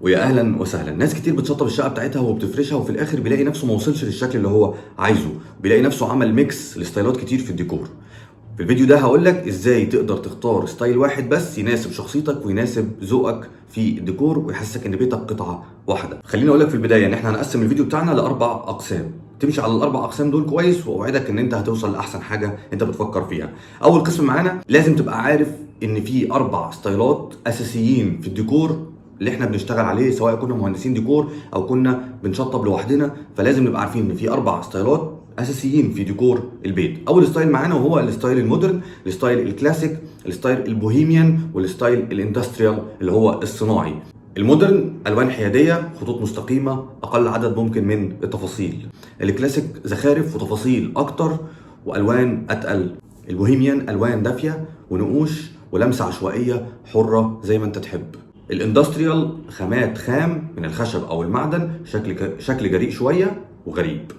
ويا اهلا وسهلا. ناس كتير بتشطب الشقة بتاعتها وبتفرشها، وفي الاخر بيلاقي نفسه ما وصلش للشكل اللي هو عايزه، بيلاقي نفسه عمل mix لستايلات كتير في الديكور. في الفيديو ده هقول لك ازاي تقدر تختار style واحد بس يناسب شخصيتك ويناسب ذوقك في الديكور ويحسسك ان بيتك قطعه واحدة. خليني اقول لك في البداية ان احنا هنقسم الفيديو بتاعنا لاربع اقسام، تمشي على الاربع اقسام دول كويس واوعدك ان انت هتوصل لاحسن حاجة انت بتفكر فيها. اول قسم معانا، لازم تبقى عارف ان في اربع ستايلات اساسيين في الديكور اللي احنا بنشتغل عليه، سواء كنا مهندسين ديكور او كنا بنشطب لوحدنا، فلازم نبقى عارفين ان في اربع ستايلات اساسيين في ديكور البيت. اول style معانا وهو الستايل المودرن، الستايل الكلاسيك، الستايل البوهيميان، والستايل الاندستريال اللي هو الصناعي. ال modern الوان حياديه، خطوط مستقيمه، اقل عدد ممكن من التفاصيل. الكلاسيك زخارف وتفاصيل اكتر والوان اتقل. ال bohemian الوان دافيه ونقوش ولمسه عشوائية حره زي ما انت تحب. ال industrial خامات خام من الخشب او المعدن، شكل جريء شوية وغريب.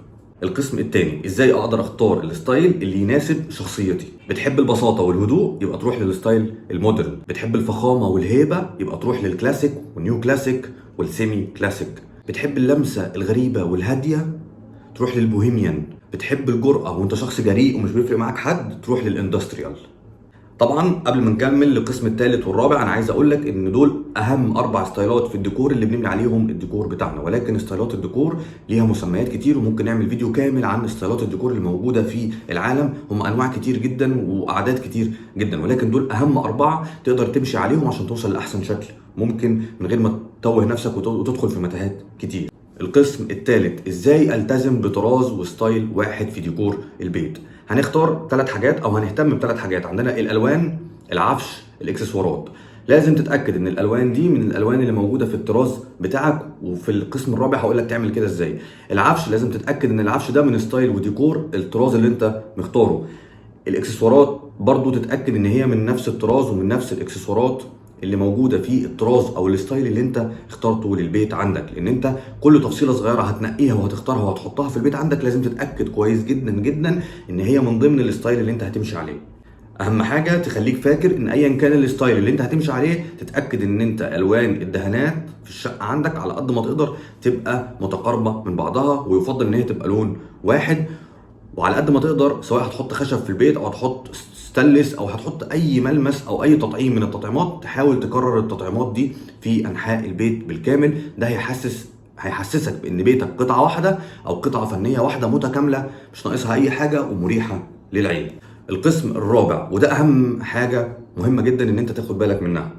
القسم الثاني، ازاي اقدر اختار ال style اللي يناسب شخصيتي. بتحب البساطة والهدوء يبقى تروح لل style ال modern. بتحب الفخامة والهيبة يبقى تروح لل classic وال neo classic وال semi classic. بتحب اللمسة الغريبة والهاديه تروح لل bohemian. بتحب الجرأة وانت شخص جريء ومش بيفرق معاك حد تروح لل industrial. طبعا قبل ما نكمل للقسم الثالث والرابع، انا عايز اقول لك ان دول اهم اربع ستايلات في الديكور اللي بنبني عليهم الديكور بتاعنا، ولكن ستايلات الديكور ليها مسميات كتير، وممكن نعمل فيديو كامل عن ستايلات الديكور اللي موجودة في العالم. هم انواع كتير جدا واعداد كتير جدا، ولكن دول اهم اربعة تقدر تمشي عليهم عشان توصل لاحسن شكل ممكن من غير ما تتوه نفسك وتدخل في متاهات كتير. القسم الثالث، ازاي التزم بطراز و style واحد في ديكور البيت. هنختار ثلاث حاجات او هنهتم بثلاث حاجات، عندنا الالوان، العفش، الاكسسوارات. لازم تتاكد ان الالوان دي من الالوان اللي موجودة في الطراز بتاعك، وفي القسم الرابع هقول لك تعمل كده ازاي. العفش لازم تتاكد ان العفش ده من style وديكور الطراز اللي انت مختاره. الاكسسوارات برضو تتاكد ان هي من نفس الطراز ومن نفس الاكسسوارات اللي موجودة في الطراز او ال style اللي انت اخترته للبيت عندك، لان انت كل تفصيله صغيرة هتنقيها وهتختارها وهتحطها في البيت عندك لازم تتاكد كويس جدا جدا ان هي من ضمن ال style اللي انت هتمشي عليه. اهم حاجة تخليك فاكر ان ايا كان ال style اللي انت هتمشي عليه تتاكد ان انت الوان الدهانات في الشقة عندك على قد ما تقدر تبقى متقاربة من بعضها، ويفضل ان هي تبقى لون واحد. وعلى قد ما تقدر سواء هتحط خشب في البيت او هتحط ستانلس او هتحط اي ملمس او اي تطعيم من التطعيمات، تحاول تكرر التطعيمات دي في انحاء البيت بالكامل. ده هيحسسك بان بيتك قطعه واحدة او قطعه فنية واحدة متكاملة مش ناقصها اي حاجة ومريحه للعين. القسم الرابع، وده اهم حاجة مهمة جدا ان انت تاخد بالك منها،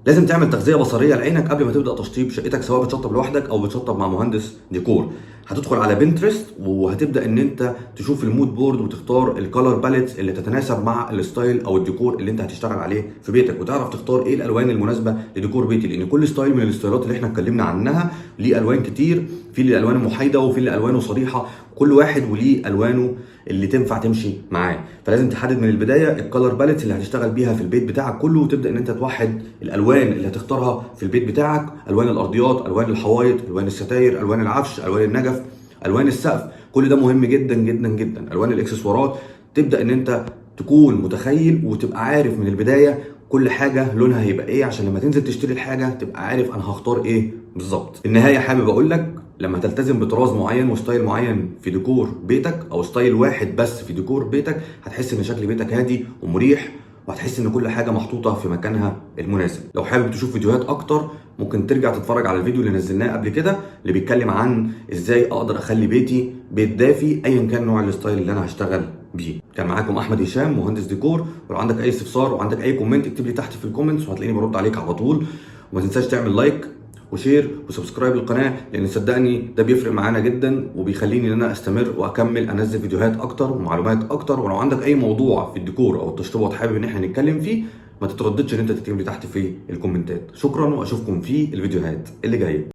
لازم تعمل تغذية بصريه لعينك قبل ما تبدا تشطيب شقتك، سواء بتشطب لوحدك او بتشطب مع مهندس ديكور. هتدخل على Pinterest وهتبدا ان انت تشوف ال mood board وتختار ال color palettes اللي تتناسب مع ال style او الديكور اللي انت هتشتغل عليه في بيتك، وتعرف تختار ايه الالوان المناسبة لديكور بيتي، لان كل style من الستايلات اللي احنا اتكلمنا عنها ليه الوان كتير، في اللي الوانه محايدة وفي اللي الوانه صريحه، كل واحد وليه الوانه اللي تنفع تمشي معاه. فلازم تحدد من البداية ال color palette اللي هتشتغل بيها في البيت بتاعك كله، وتبدا ان انت توحد الالوان اللي هتختارها في البيت بتاعك، الوان الارضيات، الوان الحوايط، الوان الستاير، الوان العفش، الوان النجف، الوان السقف، كل ده مهم جدا جدا جدا. الوان الاكسسوارات، تبدا ان انت تكون متخيل وتبقى عارف من البداية كل حاجة لونها هيبقى ايه، عشان لما تنزل تشتري الحاجة تبقى عارف انا هختار ايه بالظبط. في النهاية حابب اقول لك لما تلتزم بطراز معين و style معين في ديكور بيتك، او style واحد بس في ديكور بيتك، هتحس ان شكل بيتك هادي ومريح، وهتحس ان كل حاجة محطوطة في مكانها المناسب. لو حابب تشوف فيديوهات اكتر ممكن ترجع تتفرج على الفيديو اللي نزلناه قبل كده اللي بيتكلم عن ازاي اقدر اخلي بيتي بيت دافي ايا كان نوع ال style اللي انا هشتغل بيه. كان معاكم احمد هشام مهندس ديكور، ولو عندك اي استفسار وعندك اي comment اكتب لي تحت في ال comments وهتلاقيني برد عليك على طول. وما تنساش تعمل like و share و subscribe للقناة، لان صدقني ده بيفرق معانا جدا وبيخليني ان انا استمر واكمل انزل فيديوهات اكتر ومعلومات اكتر. ولو عندك اي موضوع في الديكور او التشطيبات حابب ان احنا نتكلم فيه ما تترددش ان انت تكتب لي تحت في الكومنتات. شكرا واشوفكم في الفيديوهات اللي جاية.